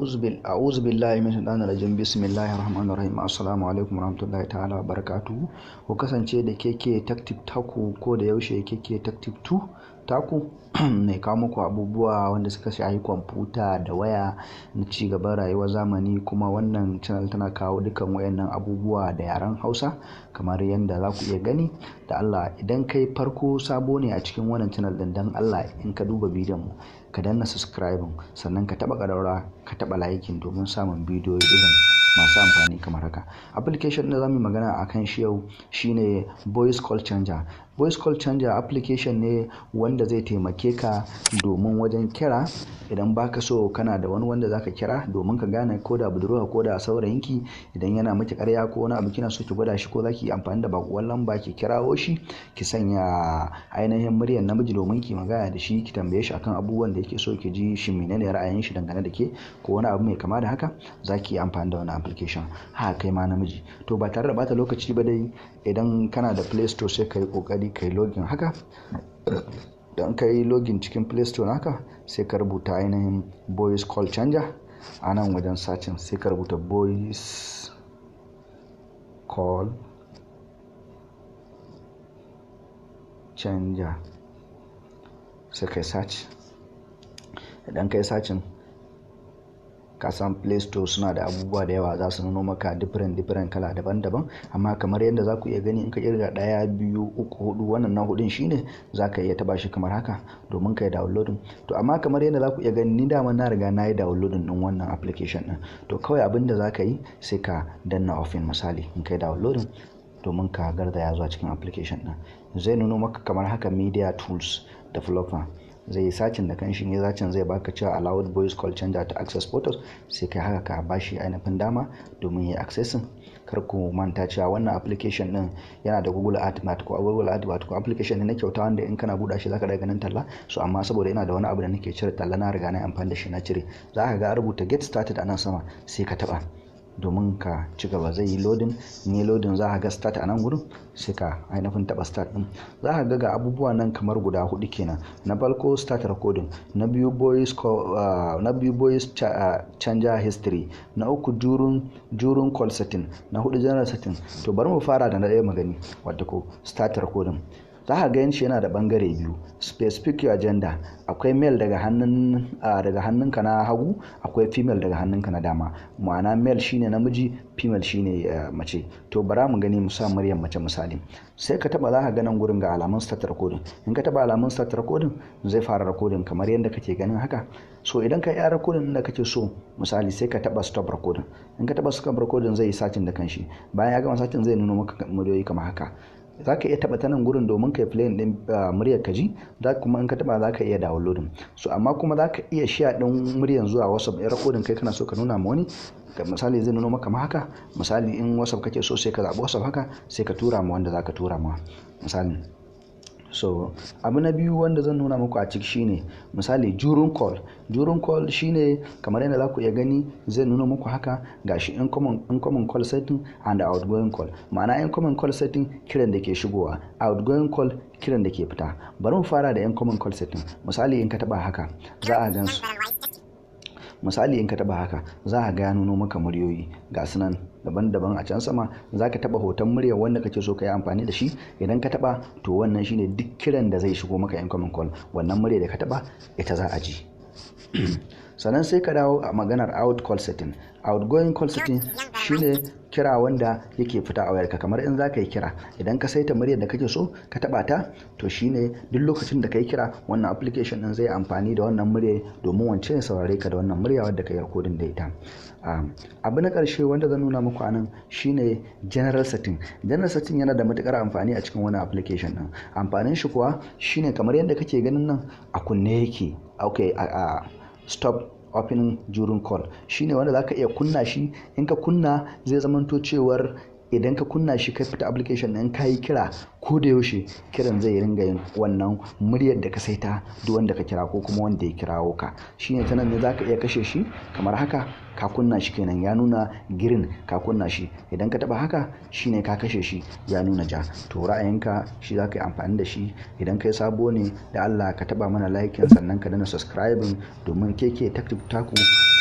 A'udhu billahi minash shaitanir rajim. Bismillahir rahmanir rahim. Assalamu alaikum warahmatullahi ta'ala wabarakatuh. Ku kasance da KK Tactic Taku ko da yaushe. KK Tactic 2 Taku mai kawo muku abubuwa wanda suka shafi kwamfuta da waya na ci gaban rayuwar zamani. Kuma wannan channel tana kawo dukan wayannan abubuwa da yaren Hausa kamar yadda za ku iya gani. Da Allah, idan kai farko sabo ne a cikin wannan channel din, dan Allah in ka duba bidiyon mu, ka danna subscribing, sannan ka taba ƙararrawa, ka taba liking domin samun bidiyo irin masu amfani kamar haka. Application da zamu yi magana a kan shi yau shine Voice Call Changer. Voice Call Changer application ne wanda zai taimake ka domin wajen kira. Idan baka so, kana da wani wanda zaka kira domin ka gane ko da budurwa ko da saurayinki, idan yana miki karya ko wani abu, kina so ki gwada shi, ko zaki yi amfani da bakuwar lamba ki kirawo shi, ki sanya ainihin muryar namiji domin ki magana da shi, ki tambaye shi akan abubuwan da yake so ki ji shi, menene ra'ayin shi dangane da ke, ko wani abu mai kama da haka, zaki yi amfani da wannan application. Haka kai ma namiji. To, ba tare da bata lokaci ba dai, idan kana da Play Store, sai ka yi kokari ka yi login haka. Don ka yi login cikin Play Store naka, sai ka rubuta ainihin Voice Call Changer a nan wajen searching. Sai ka rubuta Voice Call Changer, sai ka yi search. Idan ka yi searching, ka san Play Store suna da abubuwa da yawa, za su nuno maka different different, kala daban-daban. Amma kamar yadda za ku iya gani, in ka kirga ɗaya, biyu, uku, hudu, wannan na hudun shine za ka iya taba shi kamar haka domin ka yi downloading. To, amma kamar yadda za ku iya gani, ni dama na riga na yi downloading din wannan application din. To, kawai abin da za ka yi, sai ka danna open. Misali, in ka yi downloading, domin ka garzaya zuwa cikin application din, zai nuno maka kamar haka, media tools developer. Zai yi searching da kanshi ne. Searching zai baka cewa "Allowed Voice Call Changer to access photos". Sai kai haka, ka bashi ainihin dama domin ya accessing. Kar ku manta cewa wannan application din yana da Google AdWord ko Google AdWord ko application ne na kyauta wanda in kana buɗa shi zaka daga ganin talla. So amma saboda yana da wani abu da nake cire talla, na riga na amfani da shi na cire. Za ka ga rubuta "Get started" a nan sama, sai ka taba domin ka ci gaba. Zai yi loading. In yi loading, za ka ga "Start" a nan gurin, sai ka ainihin taba "Start" din. Za ka ga ga abubuwa nan kamar guda hudu kenan. Na farko, "Start recording"; na biyu, "Voice changer history"; na uku, "During call setting"; na hudu, "General setting". To, bari mu fara da na ɗaya magani, wato ko "Start recording". Za ka ga shi yana da bangare biyu: "Specific your gender". Akwai male daga hannunka na hagu, akwai female daga hannunka na dama. Ma'ana, male shine namiji, female shine mace. To, bara mu gani, mu sa muryar mace misali. Sai ka taba, za ka ga nan gurin ga alamun "Start recording". In ka taba alamun "Start recording", zai fara recording kamar yadda kake ganin haka. So idan ka yi recording da kake so, misali, sai ka taba "Stop recording". In ka taba "Stop recording", zai yi searching da kanshi. Bayan ya gama searching, zai nuna maka muryoyi kamar haka. Za ka iya taba ta nan gurin domin ka yi playing din muryar ka ji. Za kuma in ka taba, za ka iya downloading. So amma kuma za ka iya share din muryar zuwa WhatsApp. In recording kai kana so ka nuna ma wani, misali, zai nuno maka haka. Misali, in WhatsApp kake so, sai ka zaɓi WhatsApp haka, sai ka tura ma wanda za ka tura ma, misali. So abu na biyu wanda zan nuna muku a ciki shine, misali, during call. During call shine kamar yadda za ku iya gani, zai nuna muku haka. Gashi "Incoming call setting" and "Outgoing call". Ma'ana, incoming call setting, kiran da ke shigowa; outgoing call, kiran da ke fita. Bari mu fara da incoming call setting. Misali, in ka taba haka, za a gan su. Misali, in ka taba haka, za a ga ya nuno maka muryoyi, ga su nan daban-daban a can sama. Za ka taba hoton muryar wanda kake so ka yi amfani da shi. Idan ka taba, to wannan shine duk kiran da zai shigo maka incoming call, wannan murya da ka taba ita za a ji. Sannan sai ka dawo a maganar out call setting. Outgoing call setting shine kira wanda yake fita a wayarka. Kamar in za ka yi kira, idan ka saita muryar da kake so ka taba ta, to shine duk lokacin da ka yi kira, wannan application din zai amfani da wannan murya domin wance ya saurare ka da wannan murya wadda ka yi recording da ita. Abu na ƙarshe wanda zan nuna muku anan shine general setting. General setting yana da matukar amfani a cikin wannan application din. Amfanin shi kuwa shine kamar yadda kake ganin nan a kunne yake. Okay, a "Stop opening during call" shine wanda zaka iya kunna shi. In ka kunna, zai zamanto cewar idan ka kunna shi, ka fita application ɗin, ka yi kira, ko da yaushe kiran zai ringa yin wannan muryar da ka saita duk wanda ka kira ko kuma wanda ya kirawo ka. Shine ta nan ne zaka iya kashe shi kamar haka. Ka kunna shi kenan, ya nuna green, ka kunna shi. Idan ka taba haka, shine ka kashe shi, ya nuna ja. To, ra'ayinka shi zaka yi amfani da shi. Idan kai sabo ne, da Allah ka taba mana like, sannan ka danna subscribing domin KK Tactic Taku.